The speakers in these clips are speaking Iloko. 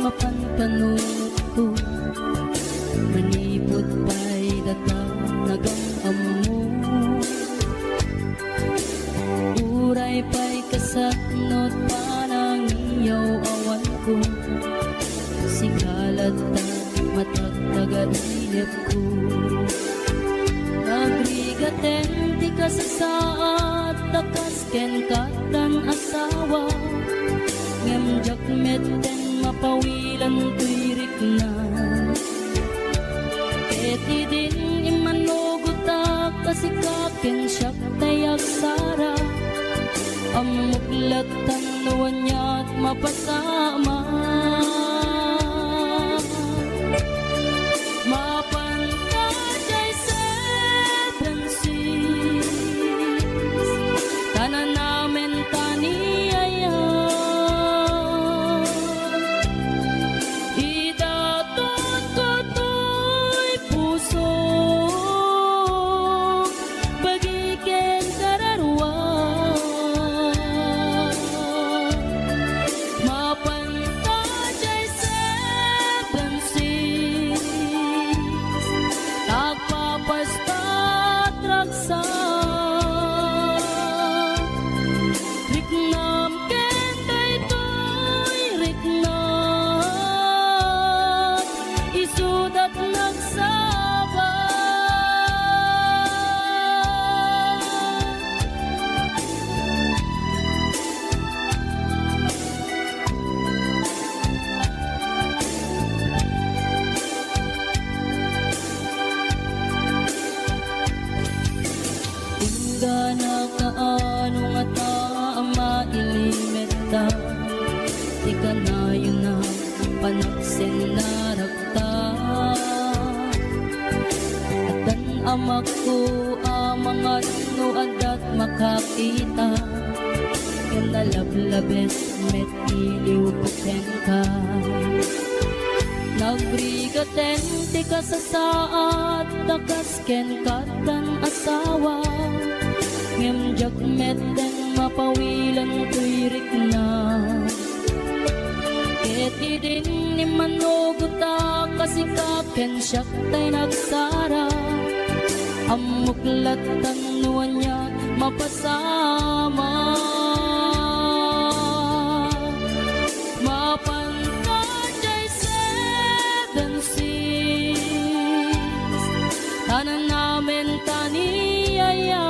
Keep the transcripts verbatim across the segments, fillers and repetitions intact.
Panpanunotko, manipud pay data nagam-ammo. Uray pay kasatnot panangiyaw-awanko, sika latta matagtagad inepko. Nagrigaten ti kasasaad ta kas ken kattan asawa, ngem diak metten mapawilan toy rikna. Ket idin immanugotak a sika ken siak tay agsara, ammok lattan no aniat mapasamak. Mapan ta jay seven six, kananamen ta ni aya. Idaton ko toy puso, bagi ken kararua. Mapan ta jay seven six, agpapastat ragsak. Riknam ken daytoy riknam, isudat nagsaba. Inggana kaano ngata a mailimetta ti kanayon a panagsennarakta. Addan amakko a mangan no addat makakita, ken nalablabes met iliwko kenka. Nagrigaten ti kasasaad ta kas ken kattan asawa, ngem diak metten mapawilan toy rikna. Ket idin immanugotak a sika ken siak tay nagsara, ammok lattan no ania mapasamak. Mapan ta jay seven six, kananamen ta ni aya.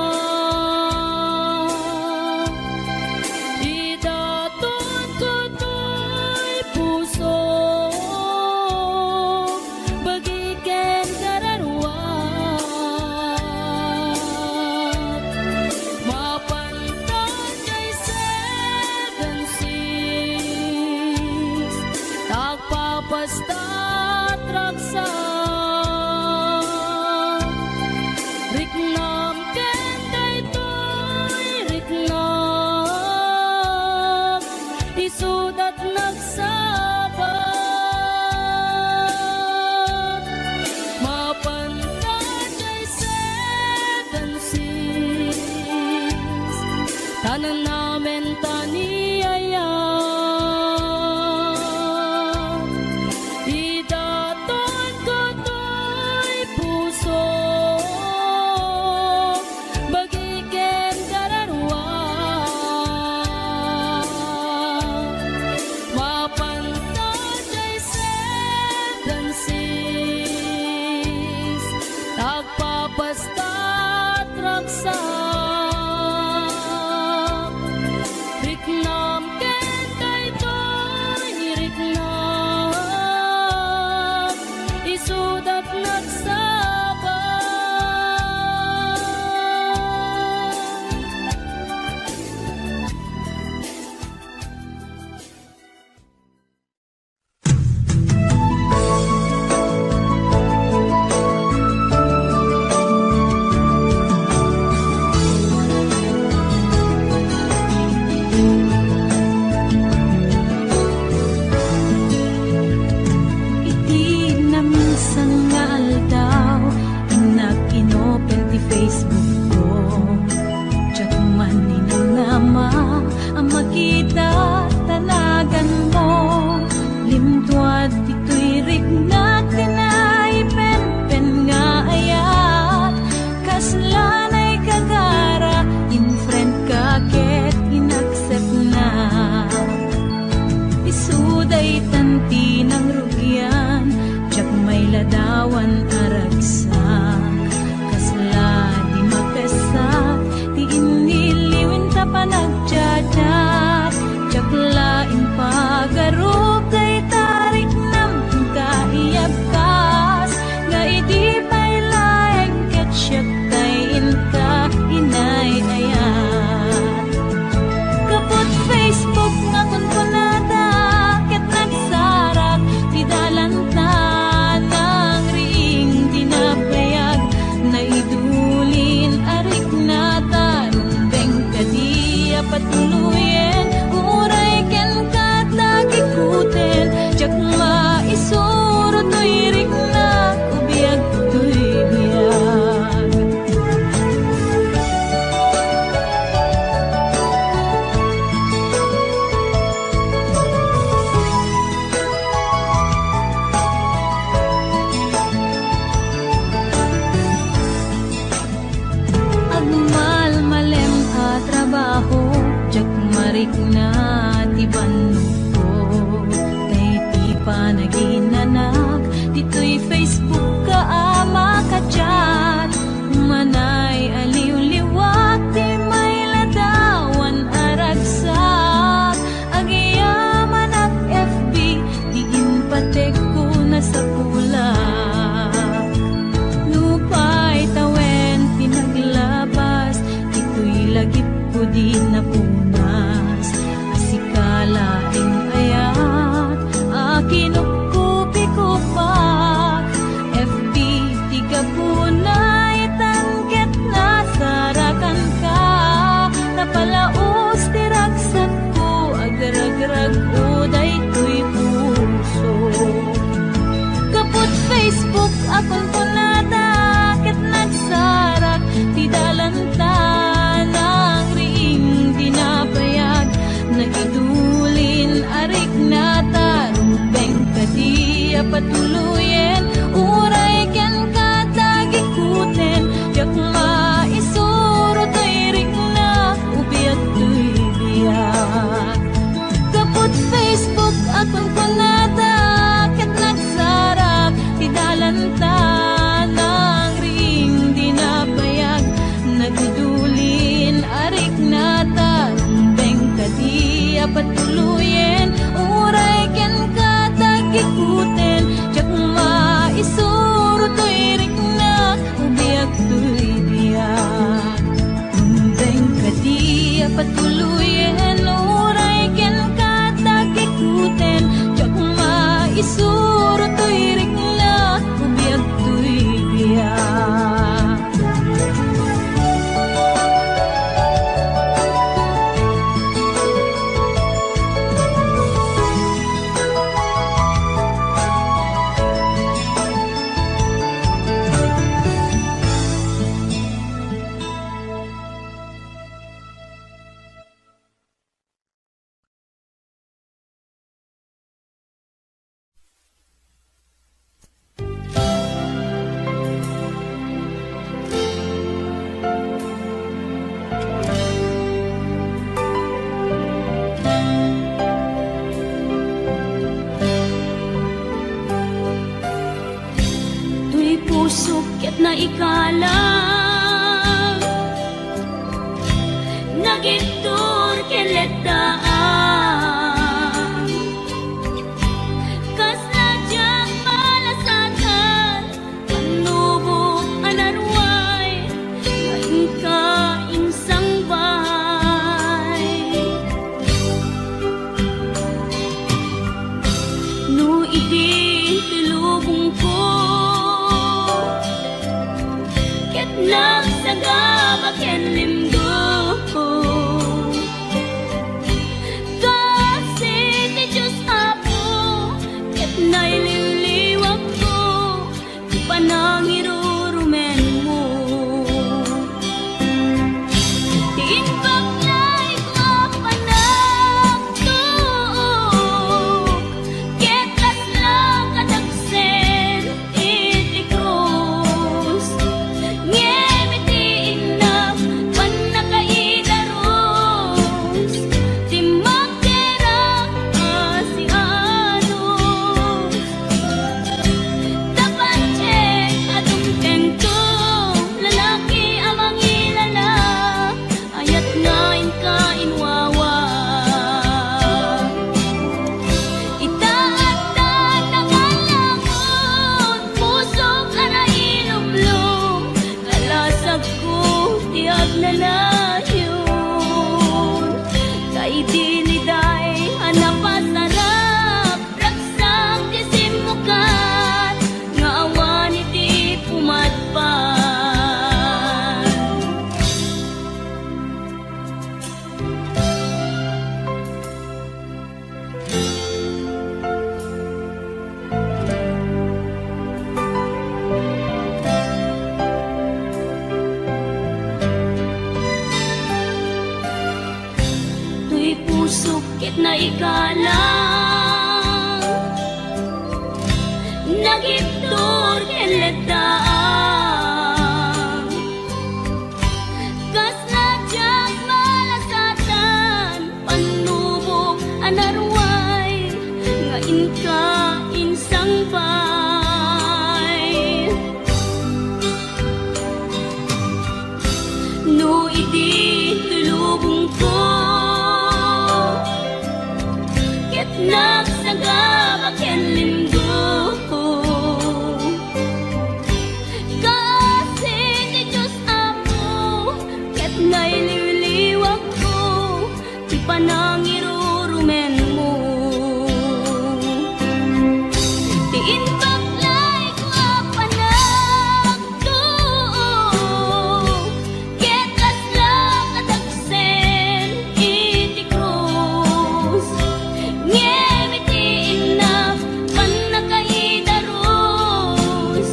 Idaton ko toy puso, bagi ken kararua. Mapan ta jay seven six, agpapastat ragsak. Riknam ken daytoy riknam, isudat nagsaba. Mapan ta jay seven six, kananamen ta ni aya. Idaton ko Pok a kunkunada ket nagsarak ti dalanta, nangriing ti nabayag, nagidulin a riknata, rumbeng kadi a patuloyen, uray kenka tagikuten, diak maisuro toy rikna, ubiag toy biag. Gapu iti Facebook a kunkunada ket nagsarak ti dalanta, nangriing ti nabayag, nagidulin a riknata, rumbeng kadi a patuloyen, uray kenka tagikuten, diak maisuro toy rikna, ubiag toy biag. Rumbeng kadi a patuloyen, uray kenka tagikuten, diak maisuro toy rikna, ubiag toy biag. Toy pusok ket naikalang, nagibtur ken letdaan. Kasla diak malasatan, pannubok a naruay, nga inka insangbay. No idi ti lubongko ket nagsagaba ken limgo, kasi ti Dios, Apo, ket nailiwliwakko ti panangirurumenmo. Ti imbag nga isu a panagtuok, ket kasla kadagsen iti krus. Ngem iti innak pannakaidarus, ti magderak a sianus. Tapatek a dumtengko, lalaki a mangilala, ayat nga inka inwawa. Ita adda nangalangon, pusok a nailumlom, kalasagko ti agnanayon. Kaidiniday a napasarap, ragsak ti simmukat nga awan iti pumadpad. Toy pusok ket naikalang, nagibtur ken letdaan. Kasla diak malasatan, pannubok a naruay, nga inka insangbay. No idi ti lubongko ket nagsagaba ken limgo, kasi ti Dios, Apo, ket nailiwliwakko ti panangirurumenmo. Ti imbag nga isu a panagtuok, ket kasla kadagsen iti krus. Ngem iti innak pannakaidarus,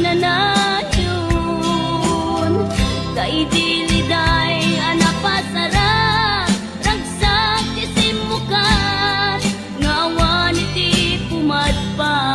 nanayon, kaidiliday a napasarag, ragsak ti simmukat, nga awan iti pumadpad.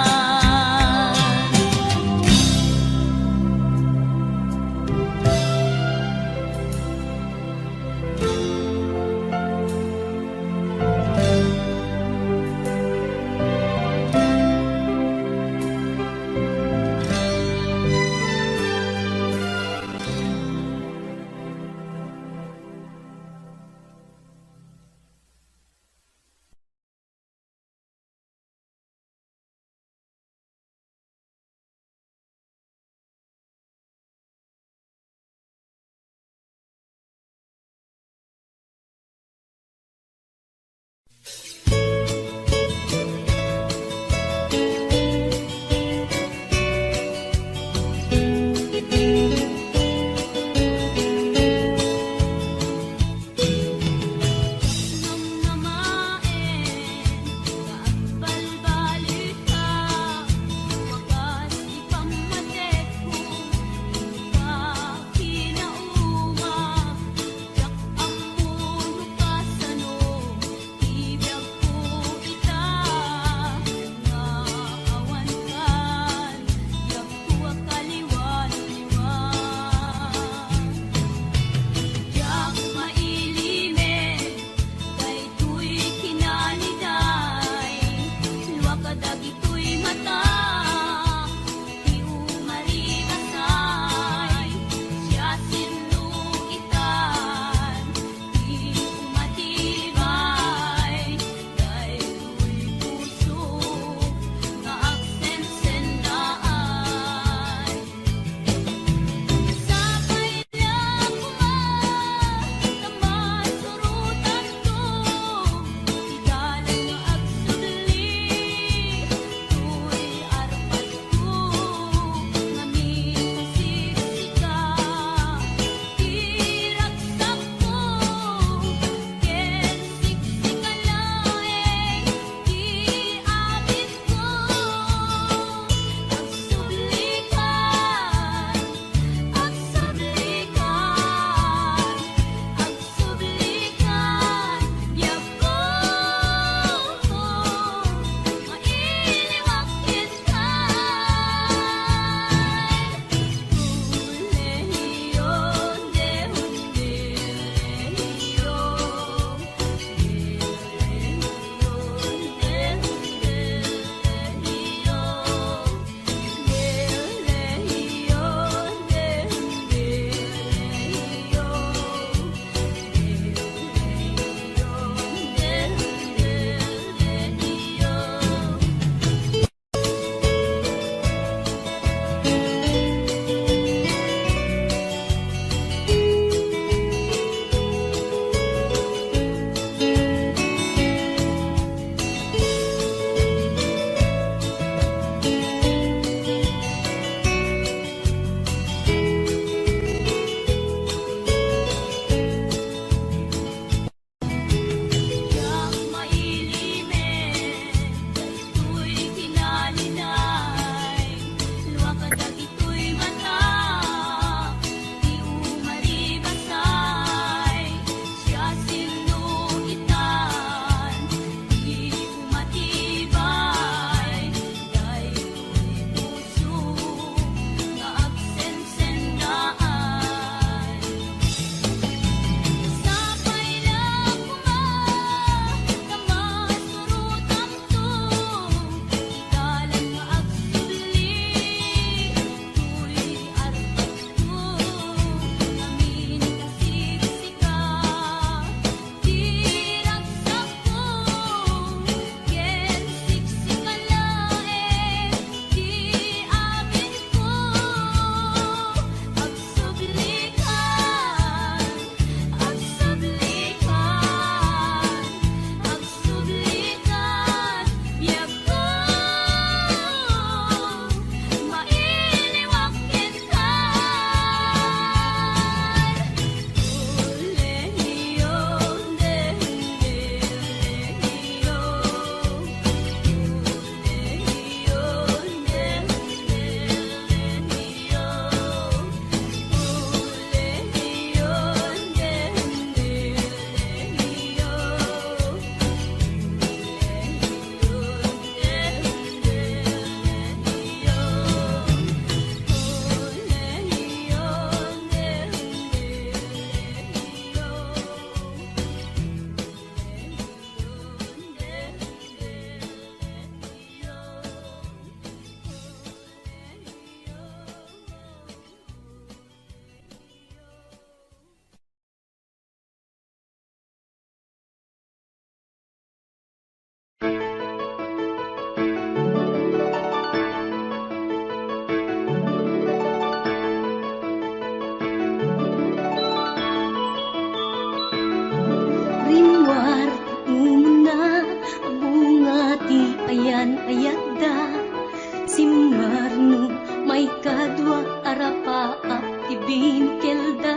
Dua a rapaap ti binkelda,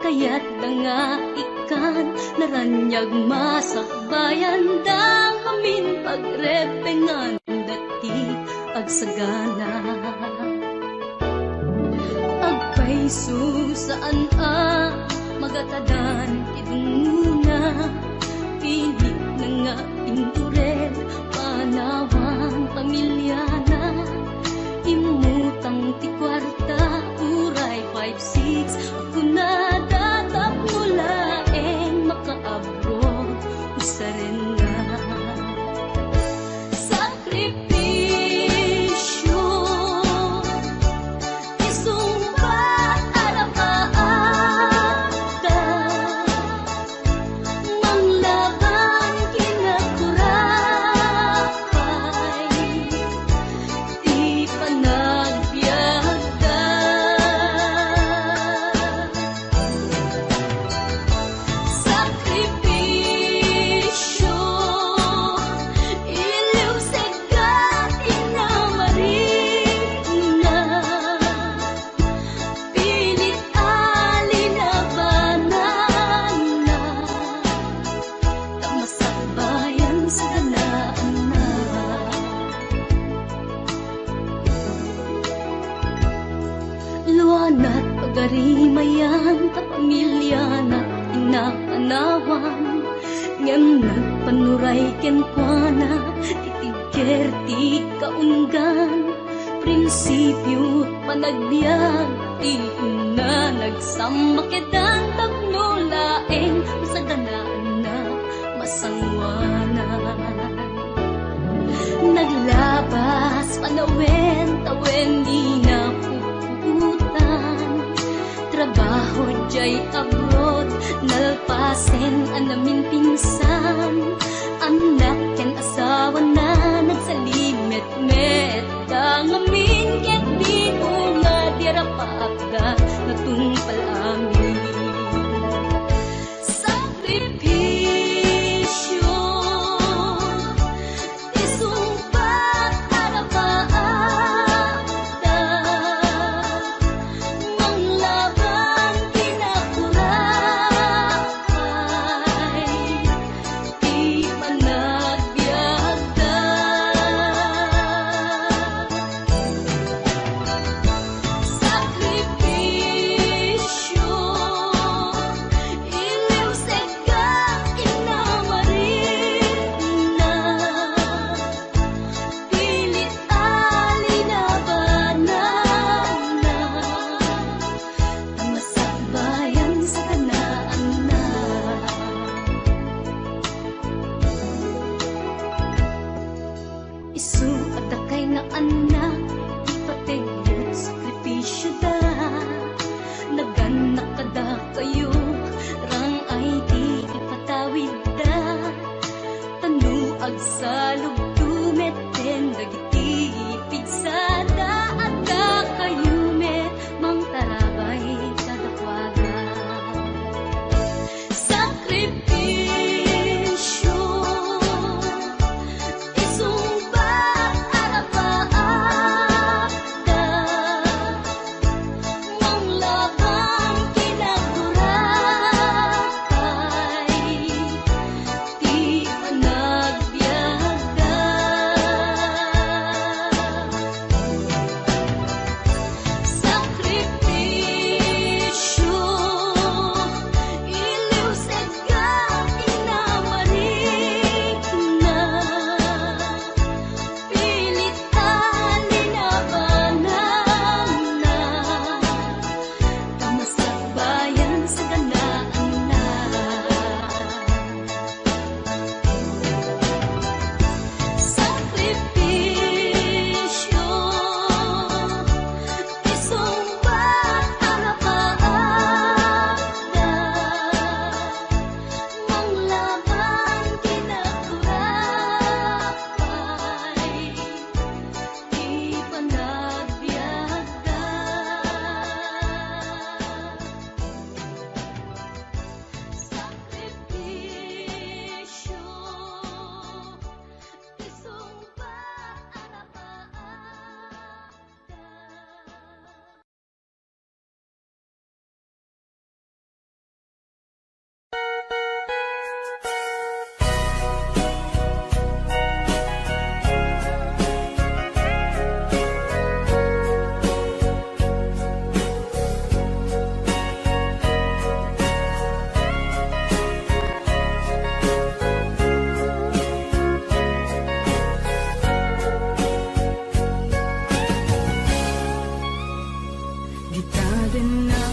kayatda nga ikkan, naraniag masakbayan da ngamin pagrebbenganda ti agsagana. Agpayso saan a magatadan ti dungngona, pinitna nga intured panawan pamiliana. Immutang ti kuarta, uray five six, kunada tapno laeng makaabroad, usarenna. Sakripisio, isungbat a rapaapda, manglaban ken agturapay ti panagbiagda. Sakripisio, iliwsegda ti namarikna. Pilit a linabananna, ta masakbayan saganaanna. Luanat pagarimayan ta pamiliana ti napanawan, ngem nagpanuray kenkuana ti tigger ti kaunggan. Prinsipio panagbiag ti inna, nagsammakedan tapno laeng masaganaanna, masangoanan. Naglabas panawen, tawen di napuputan. Trabaho jay abroad, nalpasen a naminpinsan. Annak ken asawana, nagsalimetmet da ngamin ket binunga ti rapaapda, natungpal amin. Sakripisio, isungbat a rapaapda, manglaban ken agturapay Ita denna,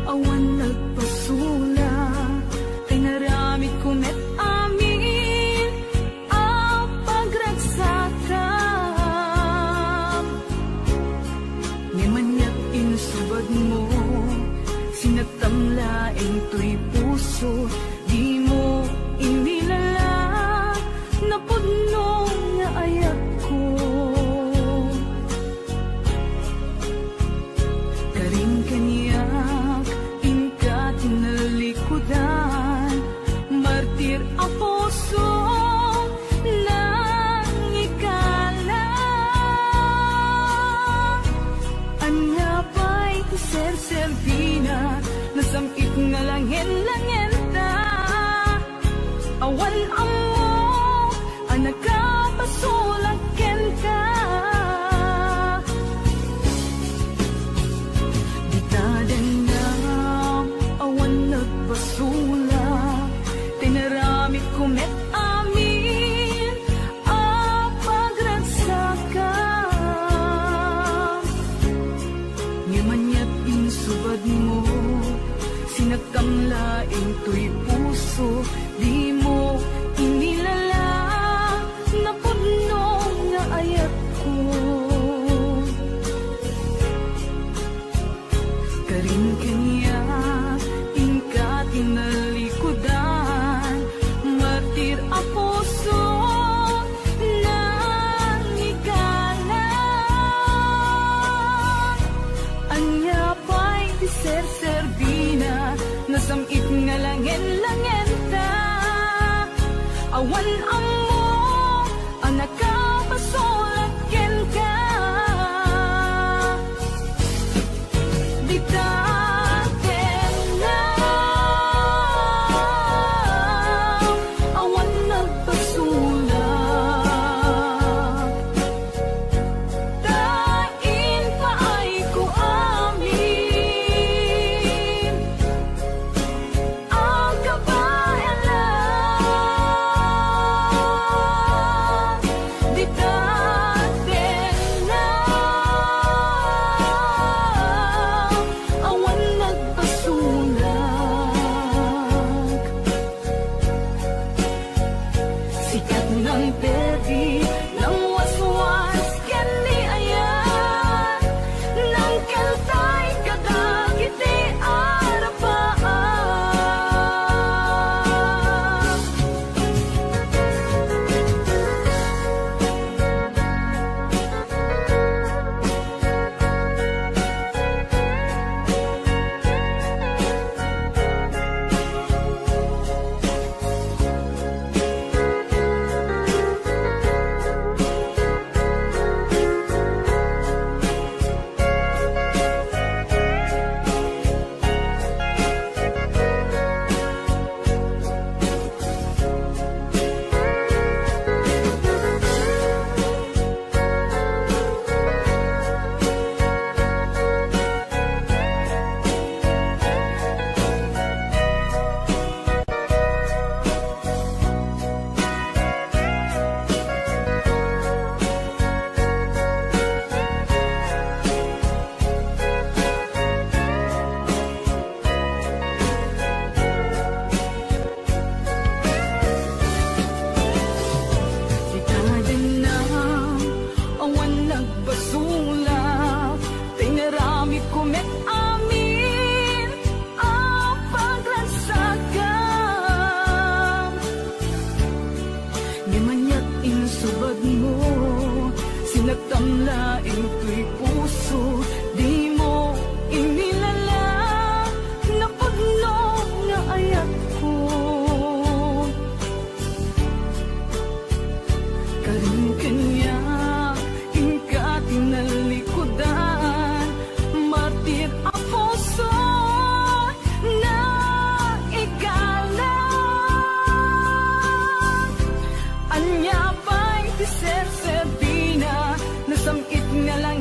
awan nagpasulak, inaramidko met amin a pagragsakam. Ngem aniat insubadmo, sinaktam laeng toy puso, dimo inilala, napudno nga ayatko. Karin kaniak, inka tinalikudan, martir a puso, nangikala. Ania pay ti serserbina, nasam-it nga langen-langenta. Awan ammok a nakapasulak kenka. Dita denna, awan nagpasulak, tinaramidko met amin a pagragsakam. Ngem aniat insubadmo, sinaktam laeng toy puso, dimo inilala, napudno nga ayatko. Karin kaniak, inka tinalikudan, martir a puso, nangikala. Ania pay ti serserbina, nasam-it nga langen-langenta. Awan ammok a nakapasulak kenka. Dita denna, awan nagpasulak. Ta impaayko amin a kabaelan. Dita denna, awan nagpasulak. Sikat nang perdi, nang waswas ken ni ayan, nang kaltay kadagiti arabaan. Ita denna, awan nagpasulak, ta inaramidko met amin a pagragsakam. Ngem aniat insubadmo, sinaktam laeng toy puso, dimo inilala, napudno nga ayatko. Karin kaniak, inka tinalikudan, martir a puso, naigalang. Ania pay ti serserbina, nasam-it nga lang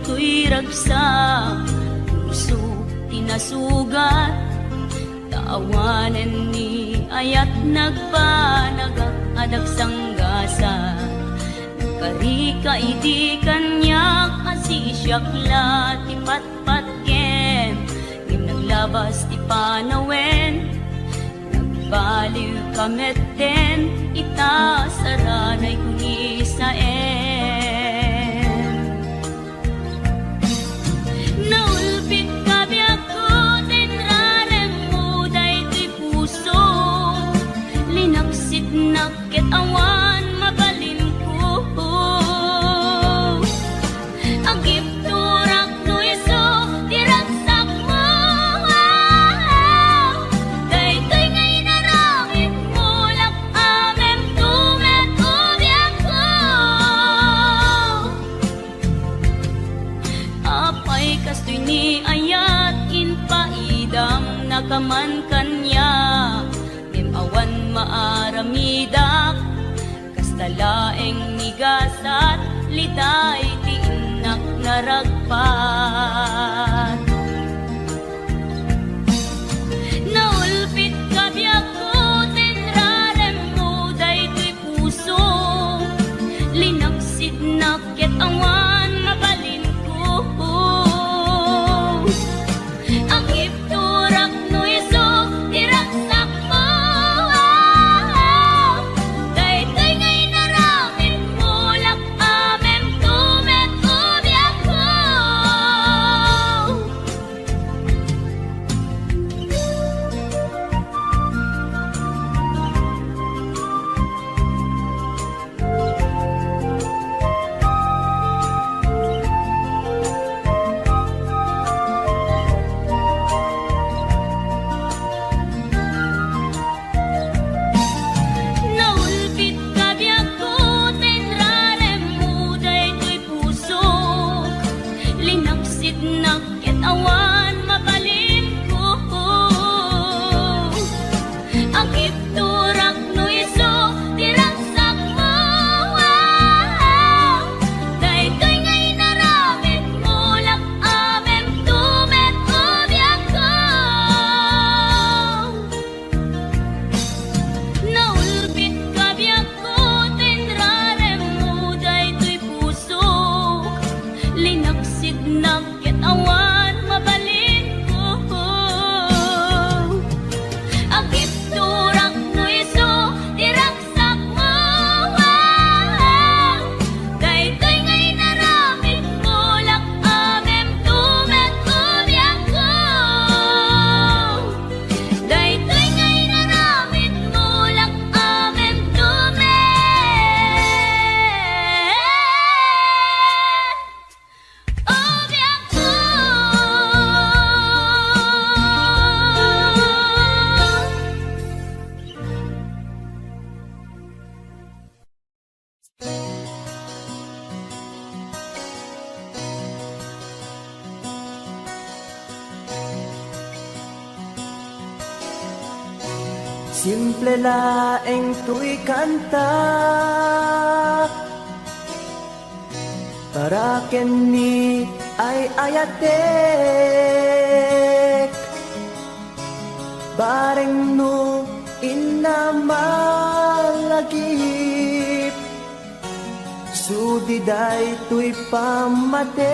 Toy ragsak, puso ti nasugat, ta awanen ni ayat nagbanagak a dagsanggasat. Nagkarika idi kaniak a sisiak la ti patpatgen, ngem naglabas ti panawen. Nagbaliwka metten ita saranay kunisaen. Naulpitka biagko ta inraremmo daytoy puso. Linaksitnak ket awan mabalinko. Agibturak no isu ti ragsakmo. Daytoy nga inaramidmo, lak-amemto met ubiakko. Apay kastoy ni ayat, impaidamnaka man kaniak, ngem awan maaramidak. Kasta laeng ni gasat, liday ti innak naragpat. Naulpitka biagko ta inraremmo daytoy puso. Linaksidnak ket awan mabalinko. Agibturak no isu ti ragsakmo. Daytoy nga inaramidmo, lak-amemto met ubiakko. Naulpitka biagko ta inraremmo daytoy pusok. Linaksidnak ket awan mabalinko. Agibturak no isu ti ragsakmo. Daytoy nga inaramidmo, lak-amemto met ubiakko. Naulpitka biagko ta inraremmo daytoy pusok. Linaksidnak ket awan mabalinko. Agibturak no isu ti ragsakmo. Daytoy nga inaramidmo, lak-amemto met ubiakko. Daytoy nga inaramidmo, lak-amemto met ubiakko. Simple laeng toy kanta para ken ni ay-ayatek. Bareng no inna malagip, sudi daytoy pammateg.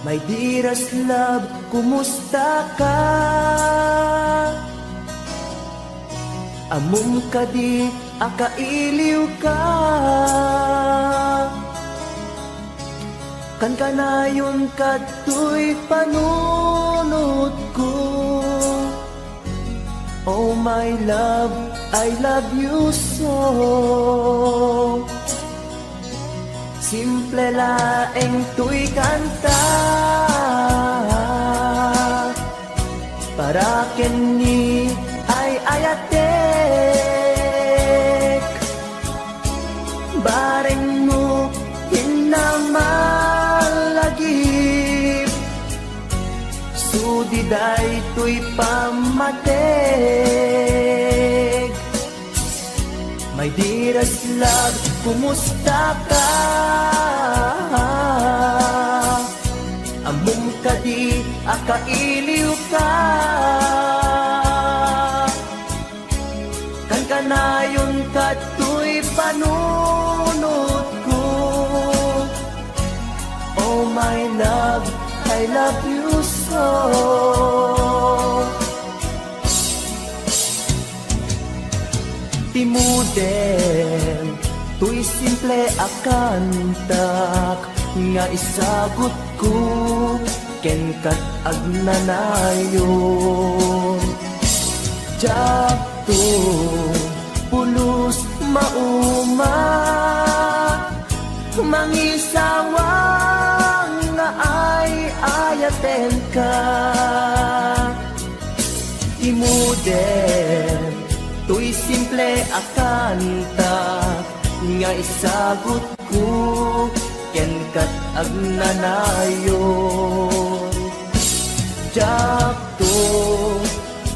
My dearest love, kumusta ka? Ammom kadi a kailiwka? Kankanayon kadtoy panunotko. Oh my love, I love you so. Simple laeng toy kanta para ken ni ay-ayatek. Bareng no inna malagip, sudi daytoy pammateg. My dearest love, Kumusta ka? Ammom kadi a kailiw ka? Kankanayon kadtoy panunotko. Oh my love, I love you so. Ti model toy simple a kantak nga isagutko kenka agnanayon. Diakto pulos mauma, mangisawang nga ay-ayatenka. Ti model toy simple a kantak nga isagutko kenka agnanayon. Diakto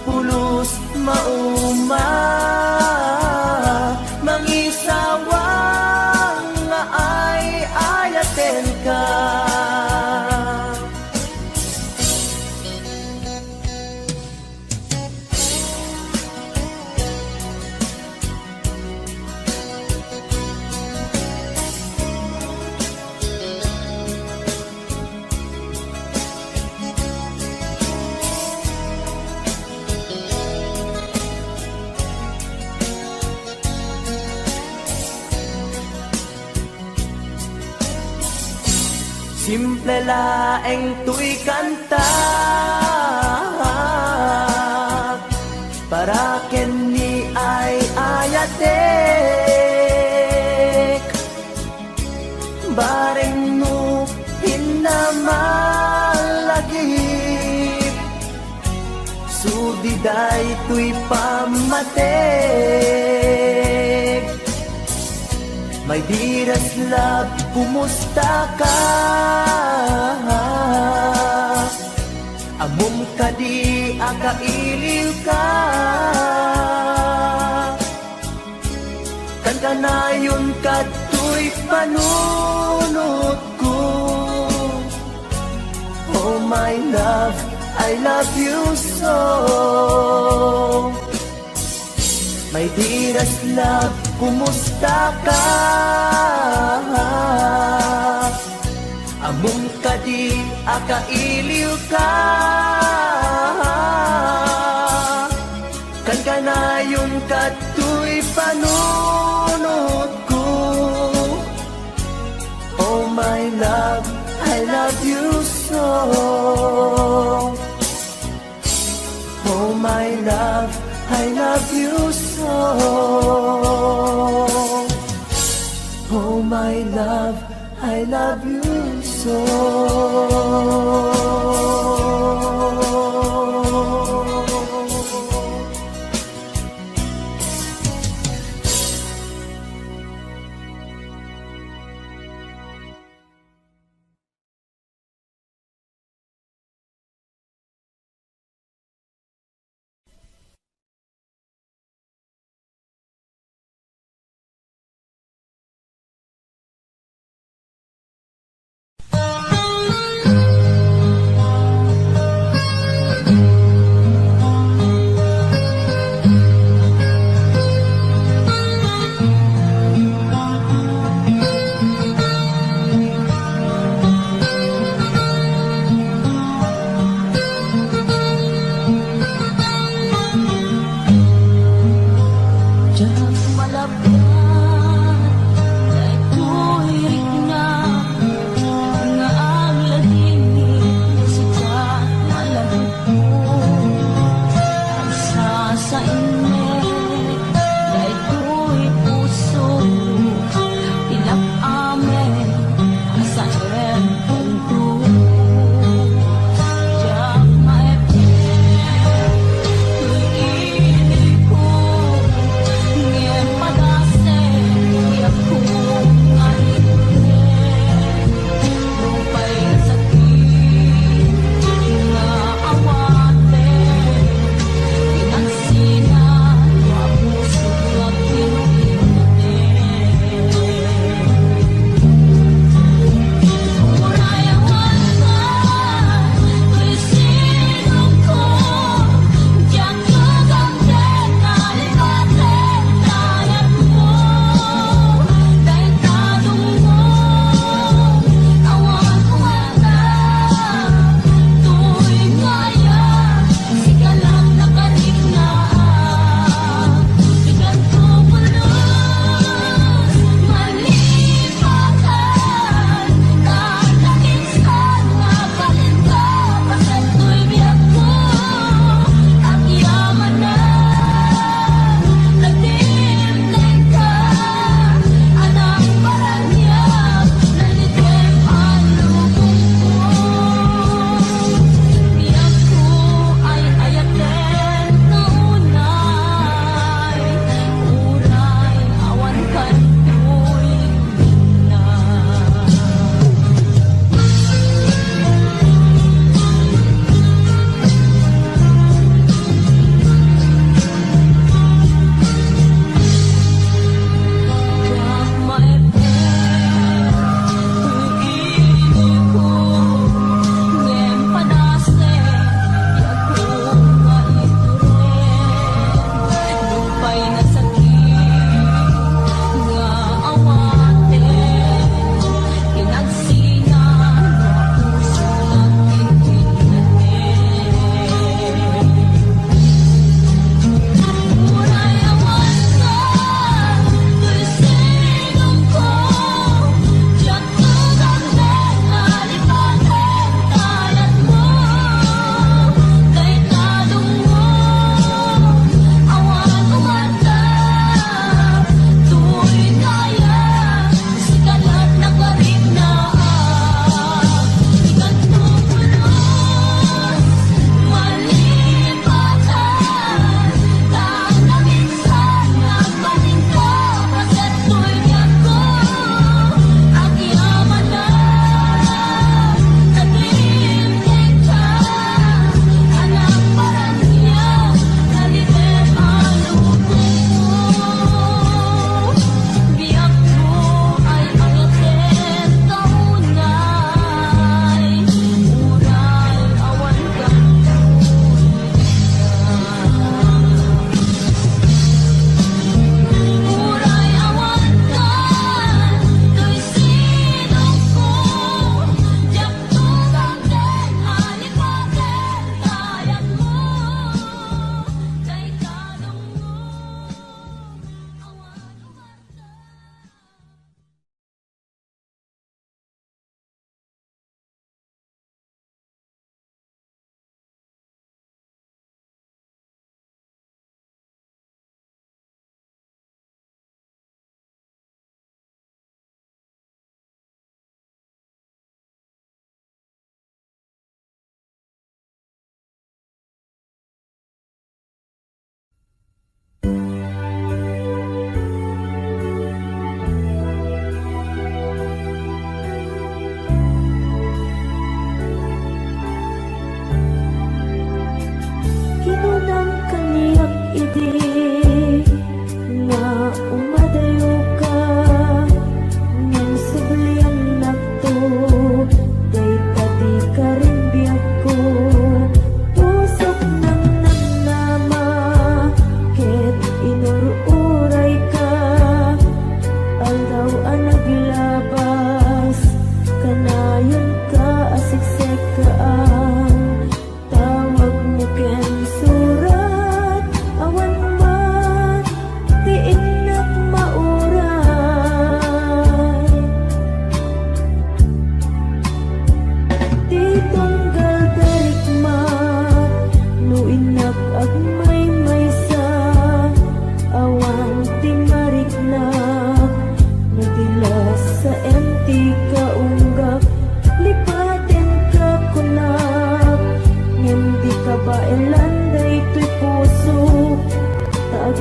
pulos mauma, mangisawang nga ay-ayatenka. Simple laeng toy kantak para ken ni ay-ayatek. Bareng no pinnamallagip, sudi daytoy pammateg. My dearest love, kumusta ka? Ammom kadi a kailiw ka? Kankanayon kadtoy panunotko. Oh my love, I love you so. My dearest love, kumusta ka? Ammom kadi a kailiw ka? Kankanayon kadtoy panunotko. Oh my love, I love you so. Oh my love, I love you so. Oh my love, I love you so.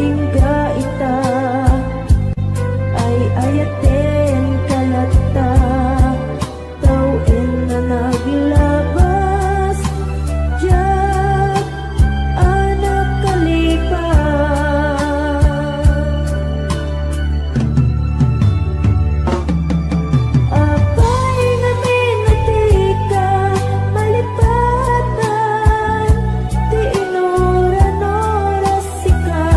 Ingga ita, ay-ayatenka latta, tawen a naglabas, diak a nakalipas. Apay ngamin a dika malipatan ti inuran-oras sika,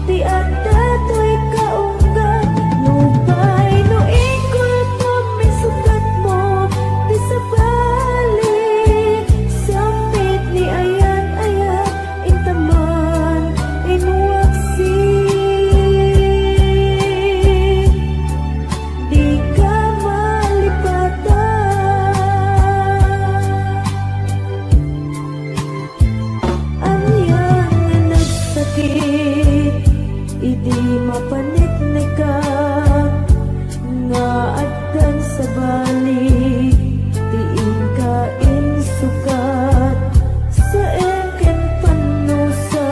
ti adda toy kaunggat. Nupay no inggulpom, insukatmo ti sabali, sampit ni ayat-ayat, intaman, inwaksi. Dika malipatan. Anian nga nagsakit idi mapanekneka, nga addan sabali ti inka insukat, saem ken pannusa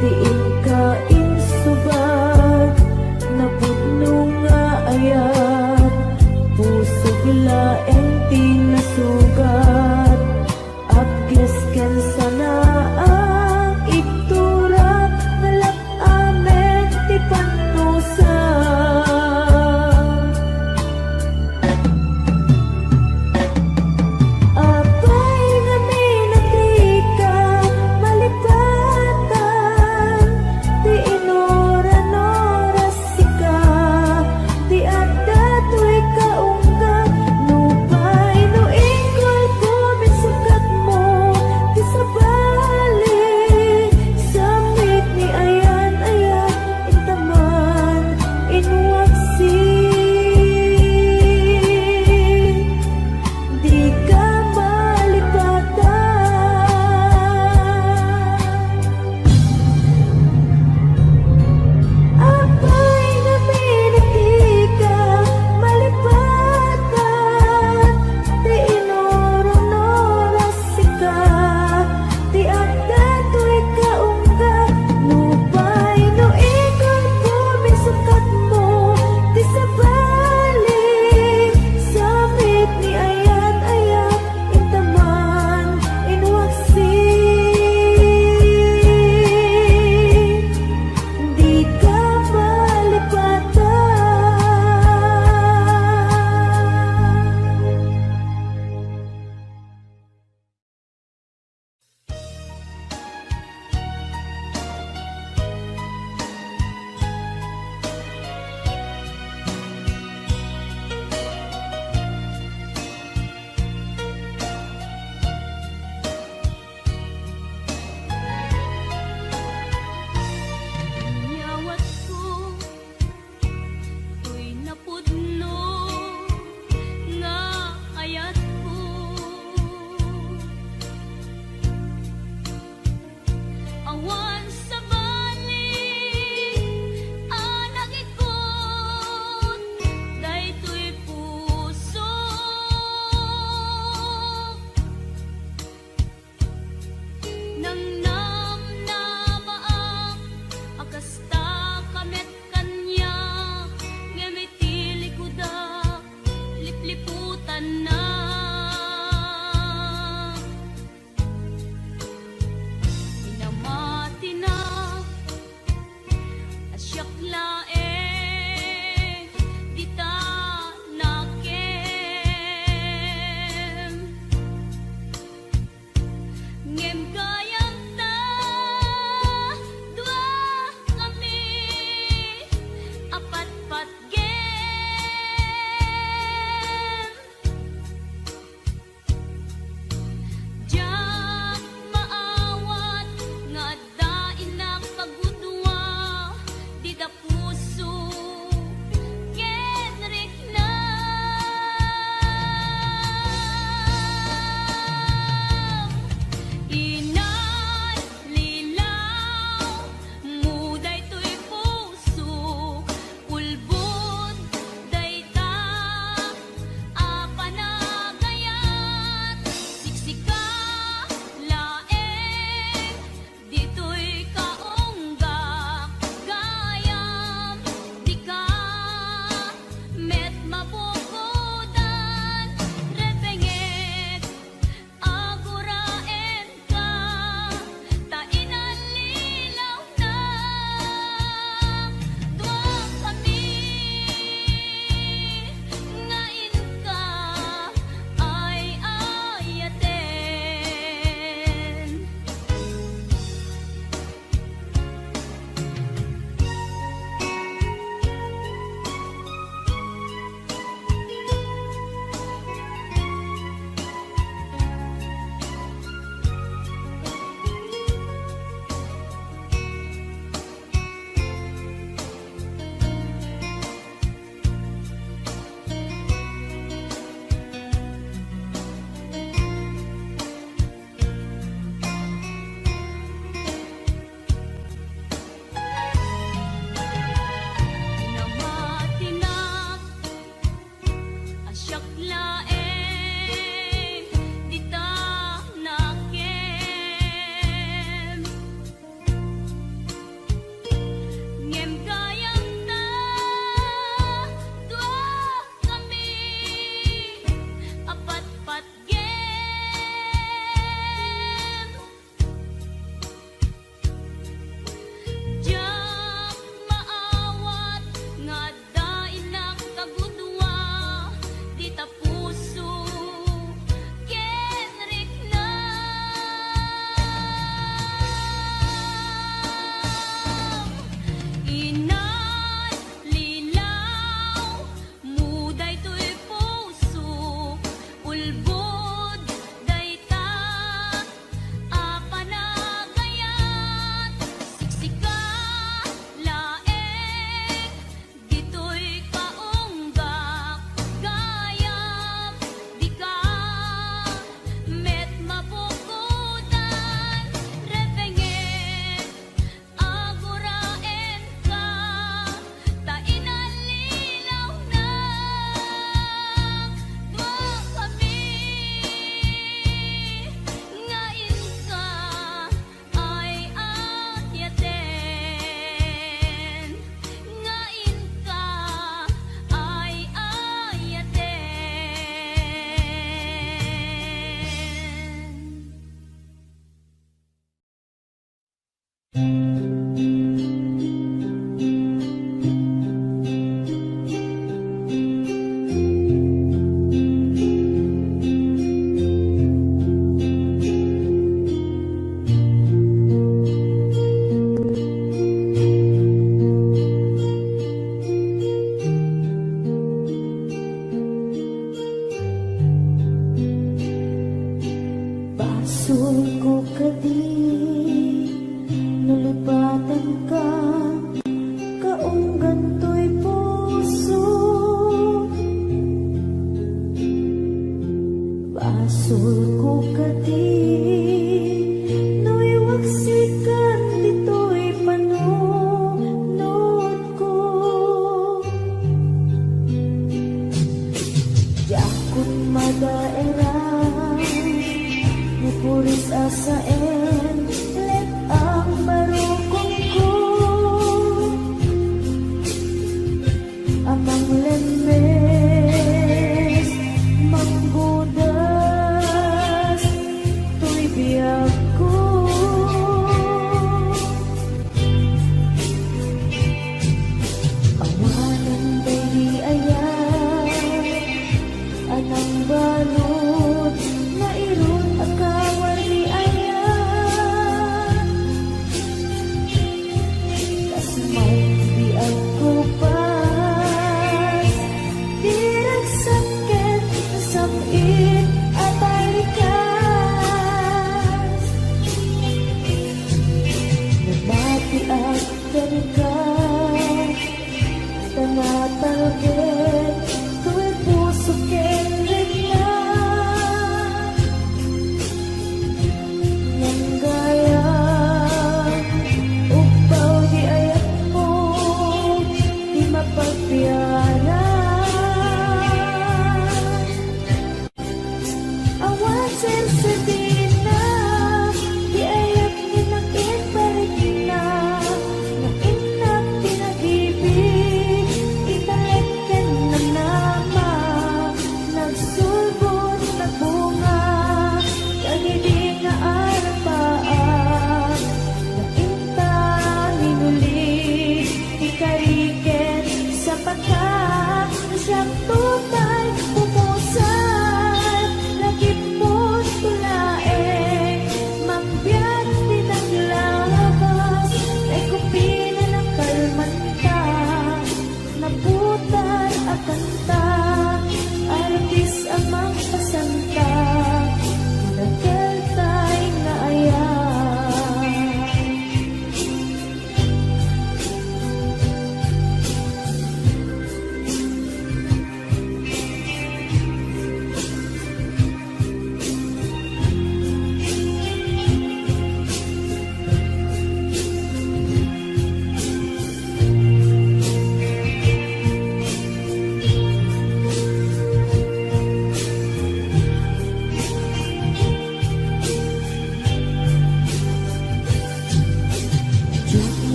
ti inka insubat, napudno nga ayat, pusok laeng ti nasugat, apges ken sanaang igtura, nalap-amen ti pannusa.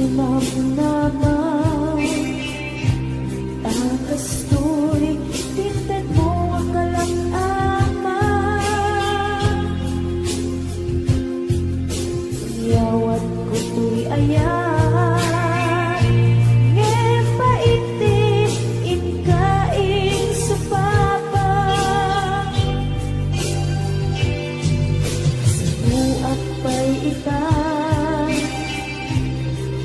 Namnama, a kastoy ti intedmo a kalak-ama. Yawatko toy ayat, ngem pait ti inka insupapa. Sibuak pay ita,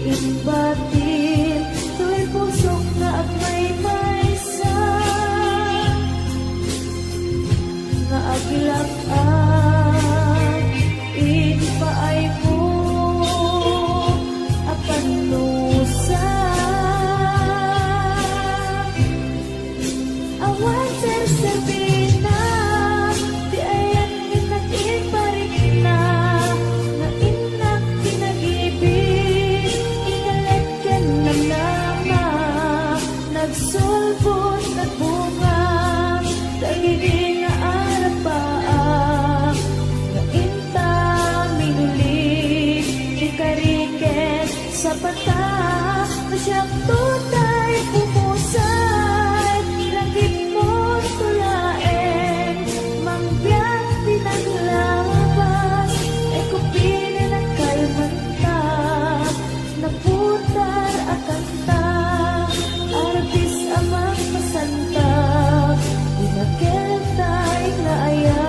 imbatin toy pusok nga agmaymaysa, nga aglak-ak impaaymo a pannusa. Awan serserbina ti ayan nga innak imparikna, nga innak kinagibin, ingalet ken namnama, nagsulbod, nagbunga, dagidi nga arapaak, nga inta minuli, ti kari ken sapata, no siak toy pumusay, langitmo to laeng, mangbiag ti nanglabas, ay kupinen a kalmanta, naputar a kanta, arbis a mangpasanta, ti nakeltay nga ayat.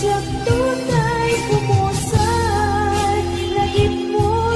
Siak toy pumusay, langitmo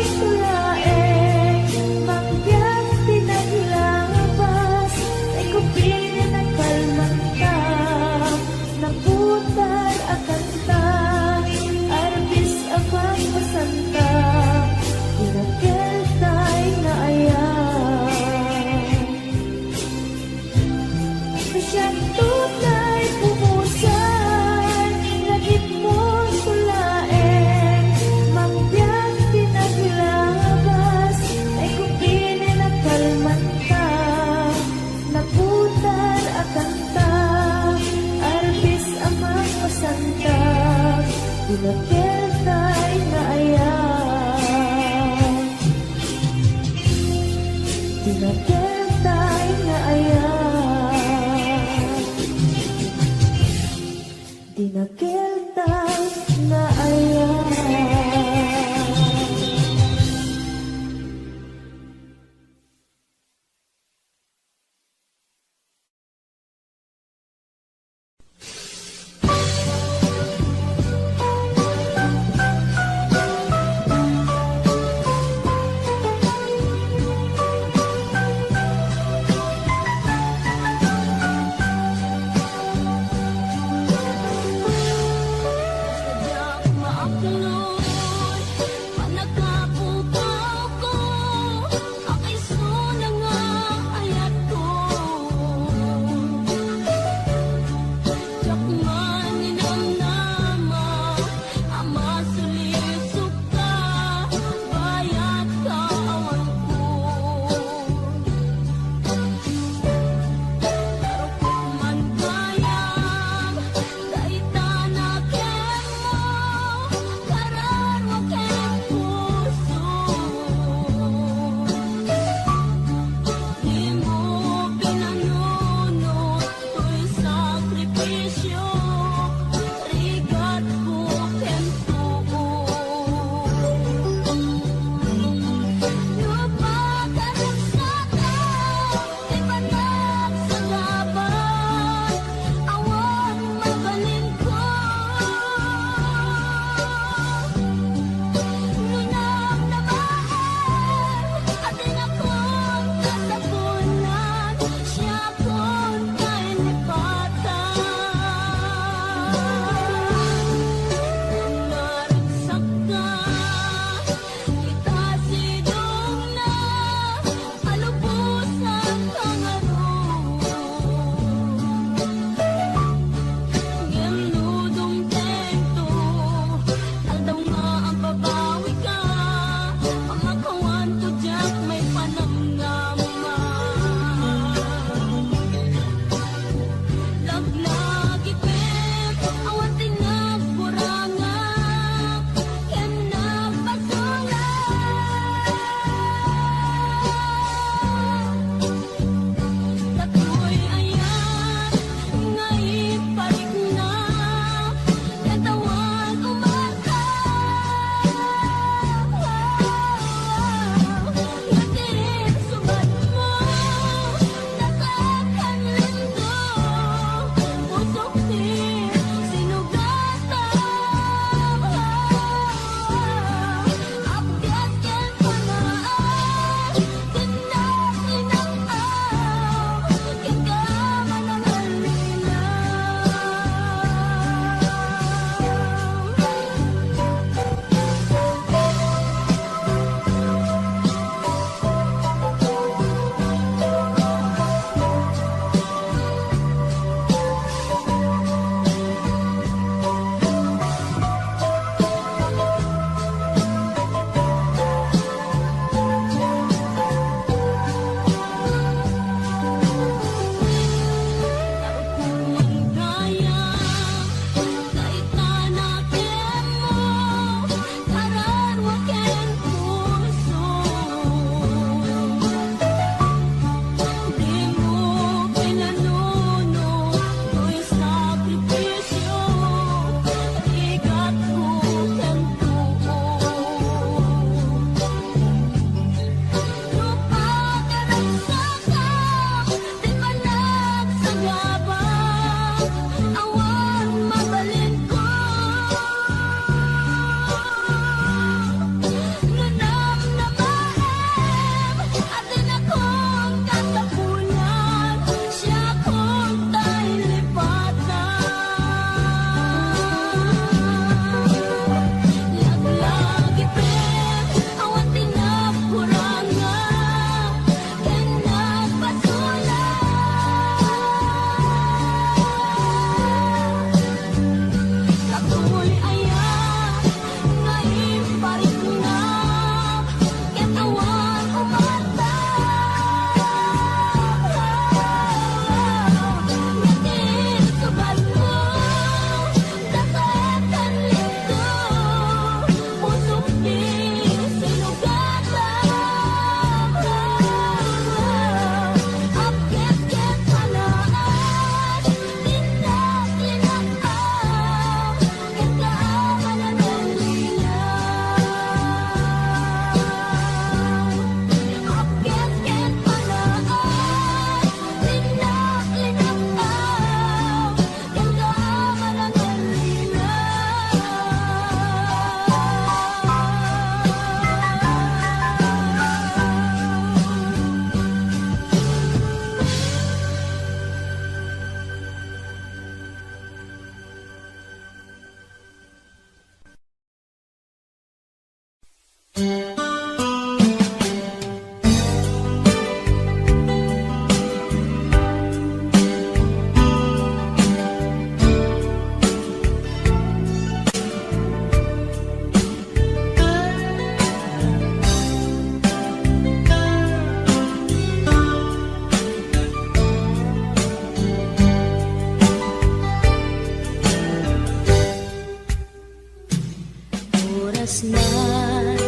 Snan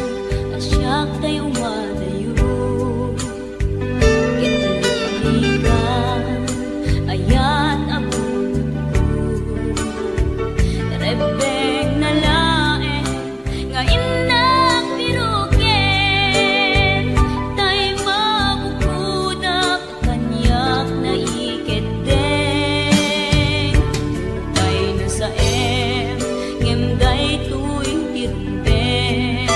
a siak tayo madayo, ket liklikan, ayat a buko. Rebbengna laeng nga innak piruken, tay mabukodak kaniak naikeddeng. Tay nasaem, ngem daytoy ti rumbeng.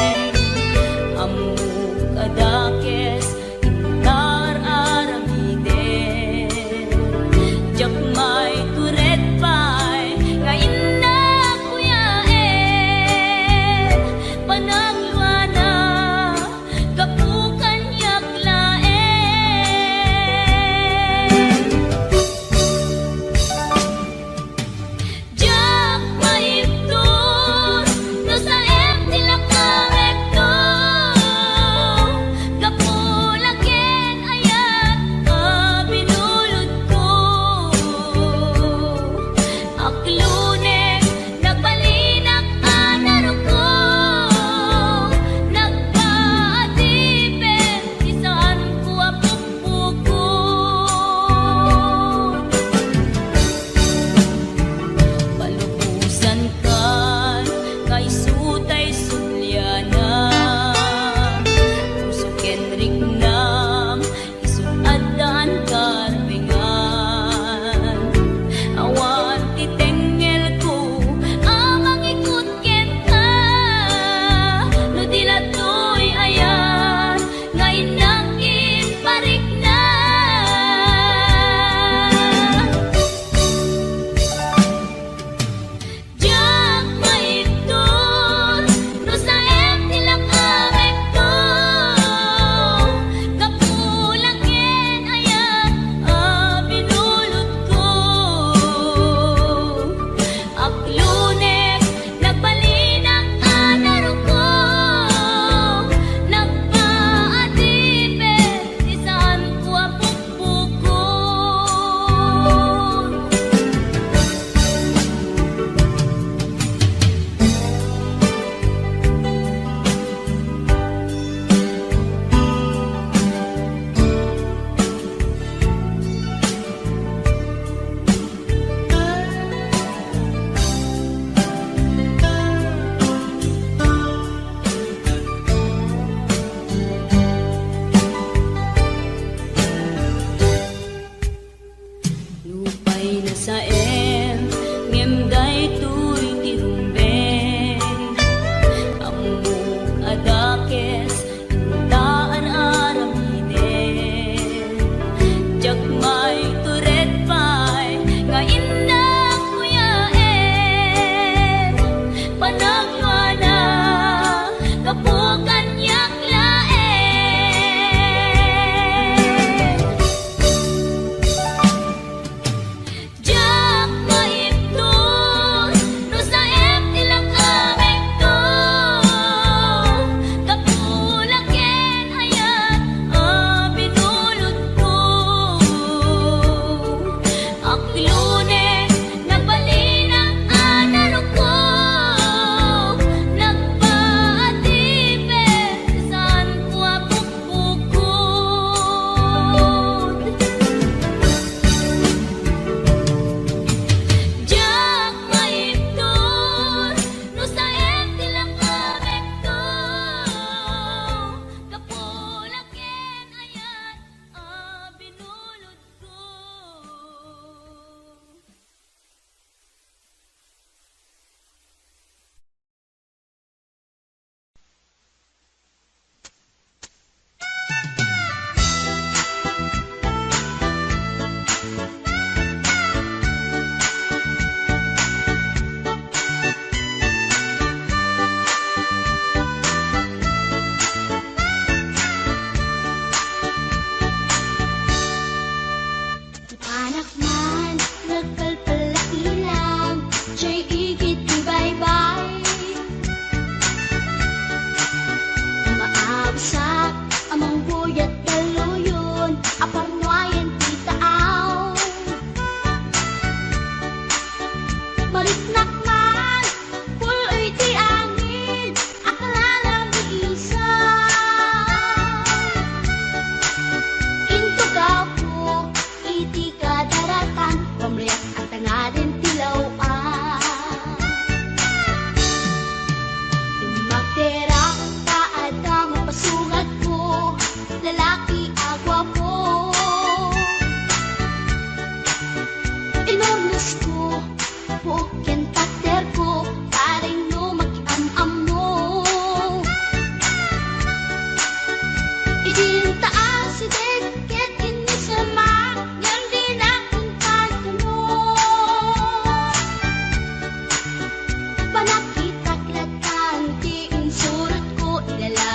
Ammok a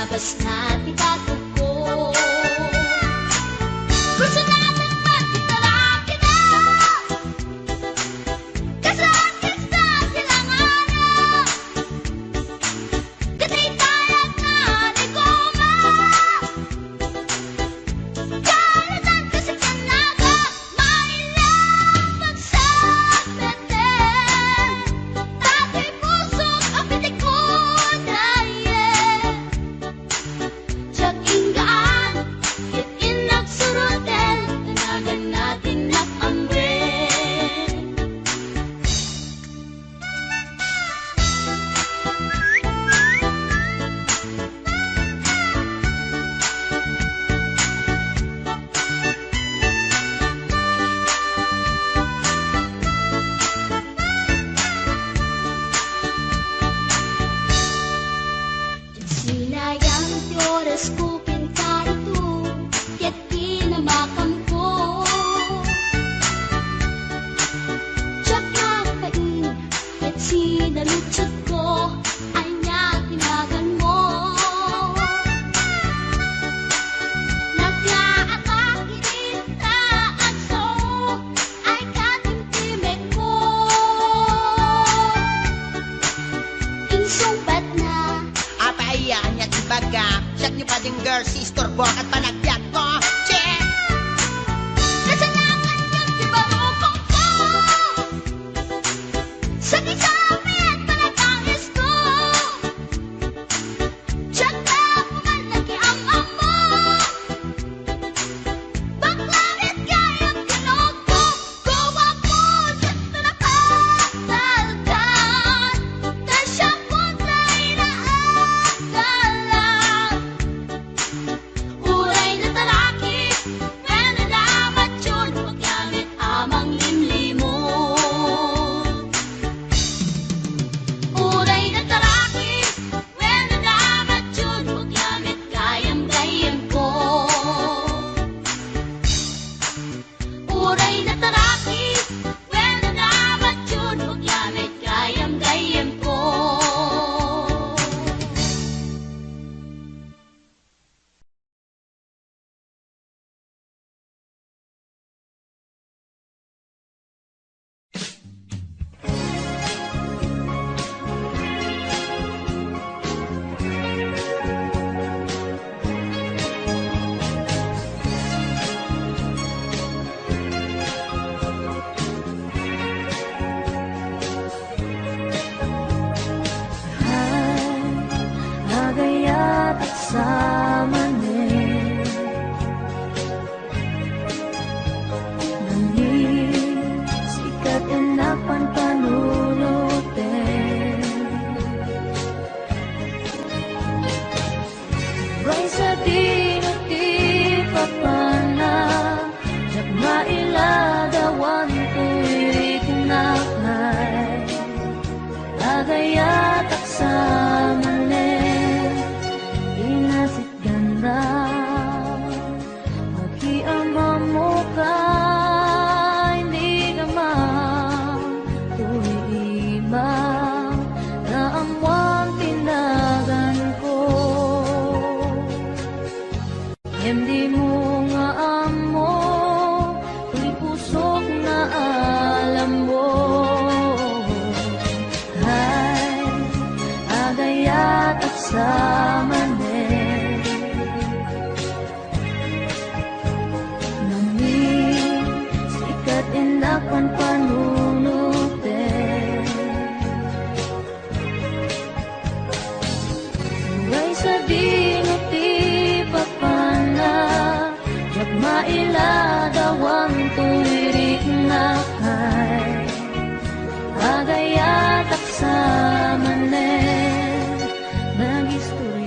Kas na ti patudko. Personal man ti talakida. Kasla kasta ti langana. Kadaytay a naligoma. Kalitan kasi kanaga. Maila pagsapeten. Datoy pusok a pitikon. Diak inggaan, ket innak suroten, tanagan na ti innak amwen. Sinayang ti orasko ken karito, ket kinamakamko. Diak agbain, ket sinaludsodko, ania ti naganmo? Naglaak iti taadso, ay katimtimekko. Insungbatna. Apay, ania ti ibagam? Siak ni Pading Girl, si istorbo ket panagbiagko. Che! Kasanakan ket ti barukongko. Sakit sa amin, panagtangisko. Diak na puman nakiam-ammo. Bakla met gayam ti lugko, guwapon ket napatalkan, ta siak met ti inaagalan. Uray natalaki, wenno namatyon, bakla met a manglimlimon. Uray natalaki, wenno namatyon, bakla met gayam-gayamko. Uray natalaki, wenno namatyon, bakla met gayam-gayamko. Ay, agayatak sa manen. Nangis, ikat innak panpanunoten. Uray sadino ti papanna, diak mailadawan toy riknak ay. Agayatak sa manen, inasitganna. Nakiam-ammoka, inigam toy ima, naammoam ti naganko. Ngem dimo nga ammo, toy pusok nga alammo. Ay, agayatak sa manen. Nangis, ikat innak panpanunoten. Uray sadino ti papanna, diak mailadawan toy riknak ay. Agayatak sa manen, nagistor